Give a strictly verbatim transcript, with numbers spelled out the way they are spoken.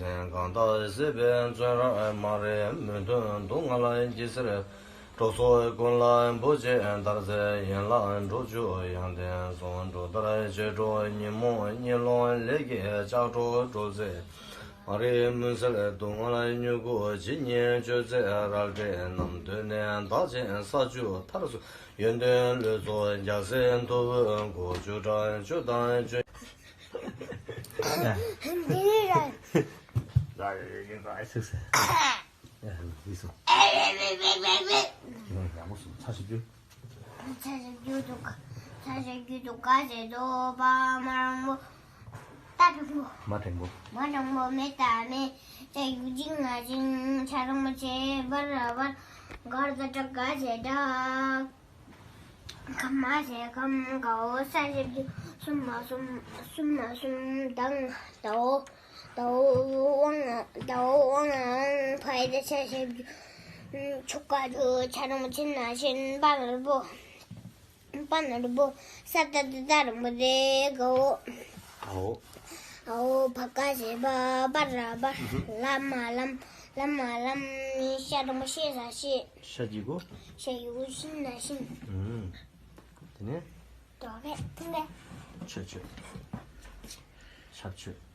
གང་དག་སྲིད་པའི་བཙོན་རར་མ་རིག་མུན་འཐུམས་སྡུག་བསྔལ་གྱི་ཚེར། གྲོགས་ཚོགས་ཀུན་ལ་བུ་གཅིག་དར་ཚེ་ཡན་ལག་འགྲོ་བཅུ་ཡང་ལྡན་སོང་། འགྲོ་མཐར་ཕྱིན་འགྲོ་ཉིན་མོ་ཉིན་ལོང་ལས་ཀྱི་ལྕགས་སྒྲོག་འགྲོ་ཚེ། མ་རིག་མུན་སེལ་སྡུག་བསྔལ་མྱུ་གུ་ཇི་སྙེད་གཅོད་ཚེ། རལ་གྲི་རྣམས་བཏོན་ནས་བདག་ཆེན་ས་བཅུ་མཐར་སོན། ཡོན་ཏན་ལུས་རྫོགས་རྒྱལ་སྲས་མཐུ་བོའི་སྒོ། བཅུ་དང་བཅུ་དང་བཅུ། འདི་རེད། ཡག་པོ་སོང་། ཆ་ཞིབ་རྒྱུ། ཆ་ཞིབ་རྒྱུ་དུ་ཆ་ཞིབ་རྒྱུ་དུ་ག་ཟེར་དོ། པ་མ་རང་པོ། ཏ་དྲང་པོ། མ་དྲང་པོ། མ་དྲང་པོ་མེ་ཏ་མེ། ཅ་ཡུག་ཅིང་ང་ཅིང་། ཆ་རང་པོ་ཆེ། བ་ར་བར། གར་ད་དྲག་ག་ཟེར་དྲག་གམ་མ་ཟེར་གམ། གའོ། ས་ཞབས་ཀྱུ་གསུམ་མ་གསུམ། གསུམ་མ་གསུམ་དང་། དའོ། དའོ་དབང་། དའོ་དབང་ཨང་། ཕའི་ད་ཆ་ཞབས་ཀྱུ་ཆོ་ག་ཆུ། ཆ་རང་པོ་ཆེན་ན་ཆེན། པ་ན་རུ་པོ། པ་ན་རུ་པོ། ས་ད་བཏགས་སྡ་རིང་པོ་སྡེ། གའོ། གའོ། འའོ། བ་ག་ཞབས་ཀྱུ་བ། བ་ར་བར། ལ་མ་ལམ། ལ་མ་ལམ། ཤ་དྲང་པོ་ཤེ་ས་ཤེས། ཤ་གི་གུ། ཤ་ཡུག་གུ་ཤིན་ན་ཤིན། ཨུམ། དེ་ནས། དོ་བས་ཐུང་བས། ཆོད་ཆོད། ཆབ་ཆོད།